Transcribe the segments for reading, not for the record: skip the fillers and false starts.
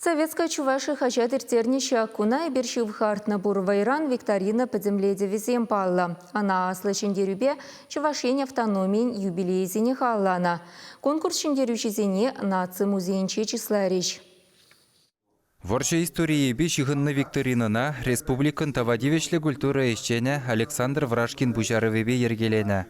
Советская Чувашия хаҫат ирттернӗ ҫак куна эпир ҫывхартнӑ пур вӑйран викторина пӗтӗмлетӗвӗсем паллӑ. Ӑна Аслӑ Ҫӗнтерӳпе Чӑваш Ен автономийӗн юбилейӗсене халалланӑ. Конкурс ҫӗнтерӳҫисене Наци музейӗнче чысларӗҫ. Вӑрҫӑ историйӗпе ҫыхӑннӑ викторинӑна республикӑн тава тивӗҫлӗ культура ӗҫченӗ Александр Вражкин пуҫарӑвӗпе йӗркеленӗ.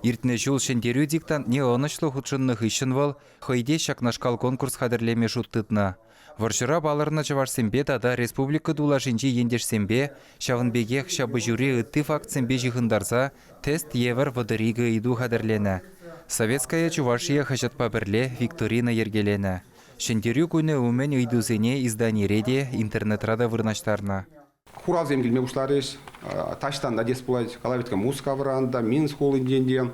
Иртнӗ ҫул Ҫӗнтерӳ диктантне ӑнӑҫлӑ хутшӑннӑ хыҫҫӑн вӑл хӑй те ҫакнашкал конкурс хатӗрлеме шут тытнӑ. Вӑрҫӑра палӑрнӑ чӑвашсемпе тата республика тулашӗнчи ентешсемпе, ҫавӑн пекех ҫапӑҫури ытти фактсемпе ҫыхӑнтарса тест евӗр 32 ыйту хатӗрленӗ. «Советская Чувашия» хаҫатпа пӗрле викторина йӗркеленӗ. Ҫӗнтерӳ кунӗ умӗн ыйтусене изданире те, интернетра та вырнаҫтарнӑ. Хуравсем килме пуҫларӗҫ. Таҫтан та тес пулать. Калавитка Мускавран та, Минск хулинчен те,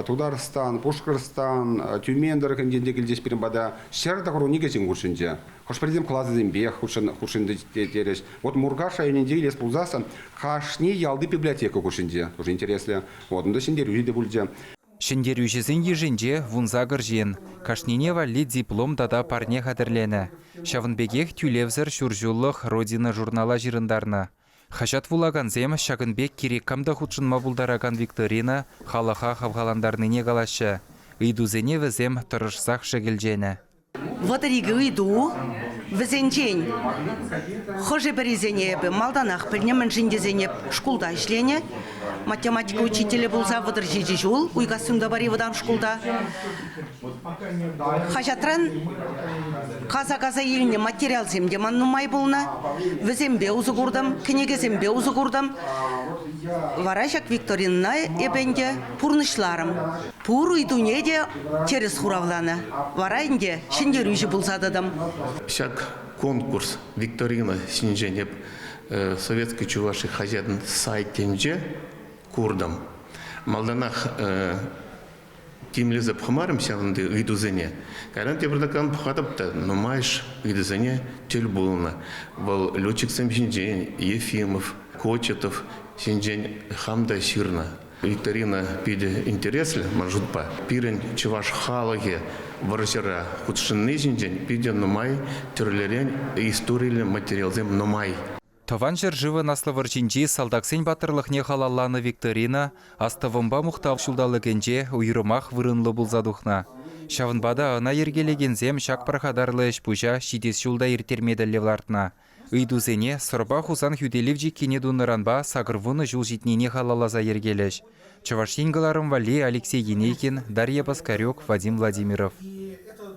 Тутарстан, Пушкӑртстан, Тюмень тӑрӑхӗнчен те килчӗҫ пирӗн пата. 192 ҫын хушшинче. Хӑш-пӗрисем класӗсемпех хутшӑнчӗҫ терӗҫ. Вот Муркаш районӗнче илес пулсассӑн кашни ялти библиотека хушшинче. Тоже интереслӗ. Вот унта ҫӗнтерӳҫӗ те пулчӗ. Ҫӗнтерӳҫӗсен йышӗнче 18 ҫын. Кашнине валли диплом тата парне хатӗрленӗ. Ҫавӑн пекех тӳлевсӗр ҫур ҫуллӑх «Родина» журнала ҫырӑнтарнӑ. Хаҫат вулакансем ҫакӑн пек кирек кам та хутшӑнма пултаракан викторина халӑха хавхалантарнине калаҫҫӗ. Ыйтусене вӗсем тӑрӑшсах шӗкӗлченӗ. 32 ыйту. Вӗсенчен хӑшӗ-пӗрисене эпӗ малтанах пӗлнӗ, мӗншӗн тесен эп шкулта ӗҫленӗ. Математика учителӗ пулса 37 ҫул Уйкас Юнтапари вӑтам шкулта. Хаҫатран каса-каса илнӗ материалсем те ман нумай пулнӑ. Вӗсемпе усӑ куртӑм, кӗнекесемпе усӑ куртӑм. Вара ҫак викторинӑна эпӗ ӗнтӗ пурнӑҫларӑм. Пур ыйтуне те тӗрӗс хуравланӑ. Вара ӗнтӗ ҫӗнтерӳҫӗ пулса тӑтӑм. Ҫак конкурс викторина ҫинчен эп Советский Чуваши хаҫатӑн сайтӗнче куртӑм. Малтанах тимлесе пӑхмарӑм ҫавӑнти ыйтусене. Кайран тепӗртакран пӑхатӑп та нумайӑш ыйтусене тӗл пулнӑ. Вӑл летчиксем ҫинчен Ефимов, Кочетов ҫинчен хам та ҫырнӑ. Викторина питӗ интереслӗ ман шутпа. Пирӗн чӑваш халӑхӗ вӑрҫӑра хутшӑнни ҫинчен питӗ нумай тӗрлӗрен историллӗ материалсем нумай. Тӑван ҫӗршывӑн Аслӑ вӑрҫинчи салтаксен паттӑрлӑхне халалланӑ викторина Астӑвӑмпа мухтав ҫулталӑкӗнче уйрӑмах вырӑнлӑ пулса тухнӑ. Ҫавӑнпа та ӑна йӗркелекенсем ҫак пархатарлӑ ӗҫ-пуҫа ҫитес ҫул та ирттерме тӗллев лартнӑ. Ыйтусене Сӑрпа Хусан хӳтӗлев чиккине тунӑранпа 80 ҫул ҫитнине халалласа йӗркелӗҫ. Чӑваш Ен кӑларӑм валли Алексей Енейкин, Дарья Паскарюк, Вадим Владимиров.